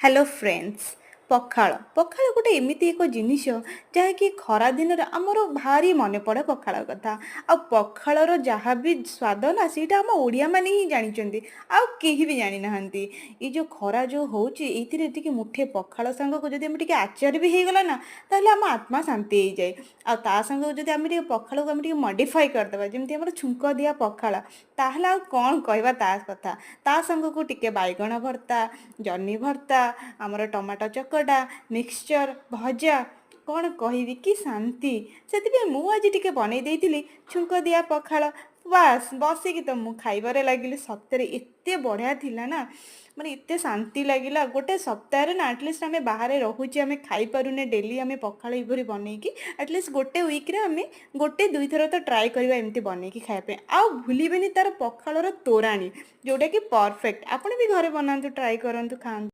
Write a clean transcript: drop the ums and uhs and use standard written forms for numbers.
Hello friends, ପଖାଳ ପଖାଳ ଗୋଟେ ଏମିତି ଏକ ଜିନିଷ ଯାହାକି ଖରା ଦିନରେ ଆମର ଭାରି ମନେ ପଡ଼େ ପଖାଳ କଥା। ଆଉ ପଖାଳର ଯାହା ବି ସ୍ୱାଦ ନା, ସେଇଟା ଆମ ଓଡ଼ିଆମାନେ ହିଁ ଜାଣିଛନ୍ତି, ଆଉ କେହି ବି ଜାଣିନାହାନ୍ତି। ଏଇ ଯେଉଁ ଖରା ଯେଉଁ ହେଉଛି, ଏଇଥିରେ ଟିକେ ମୁଠେ ପଖାଳ ସାଙ୍ଗକୁ ଯଦି ଆମେ ଟିକେ ଆଚାର ବି ହେଇଗଲା ନା, ତାହେଲେ ଆମ ଆତ୍ମା ଶାନ୍ତି ହେଇଯାଏ। ଆଉ ତା ସାଙ୍ଗକୁ ଯଦି ଆମେ ଟିକେ ପଖାଳକୁ ଆମେ ଟିକେ ମଡ଼ିଫାଏ କରିଦେବା, ଯେମିତି ଆମର ଛୁଙ୍କ ଦିଆ ପଖାଳ, ତାହେଲେ ଆଉ କ'ଣ କହିବା ତା କଥା। ତା ସାଙ୍ଗକୁ ଟିକେ ବାଇଗଣ ଭର୍ତ୍ତା, ଜହ୍ନି ଭର୍ତ୍ତା, ଆମର ଟମାଟୋ ଚକଟା, ମିକ୍ସଚର୍, ଭଜା, କ'ଣ କହିବି, କି ଶାନ୍ତି! ସେଥିପାଇଁ ମୁଁ ଆଜି ଟିକେ ବନେଇ ଦେଇଥିଲି ଛୁଙ୍କ ଦିଆ ପଖାଳ। ବାସ୍, ବସିକି ତ ମୁଁ ଖାଇବାରେ ଲାଗିଲି। ସତରେ ଏତେ ବଢ଼ିଆ ଥିଲା ନା, ମାନେ ଏତେ ଶାନ୍ତି ଲାଗିଲା। ଗୋଟେ ସପ୍ତାହରେ ନା, ଆଟଲିଷ୍ଟ ଆମେ ବାହାରେ ରହୁଛେ, ଆମେ ଖାଇପାରୁନେ ଡେଲି ଆମେ ପଖାଳ ଏଇଭଳି ବନେଇକି, ଆଟଲିଷ୍ଟ ଗୋଟେ ୱିକ୍ରେ ଆମେ ଗୋଟେ ଦୁଇଥର ତ ଟ୍ରାଏ କରିବା ଏମିତି ବନେଇକି ଖାଇବା ପାଇଁ। ଆଉ ଭୁଲିବେନି ତାର ପଖାଳର ତୋରାଣୀ, ଯେଉଁଟାକି ପରଫେକ୍ଟ। ଆପଣ ବି ଘରେ ବନାନ୍ତୁ, ଟ୍ରାଏ କରନ୍ତୁ, ଖାଆନ୍ତୁ।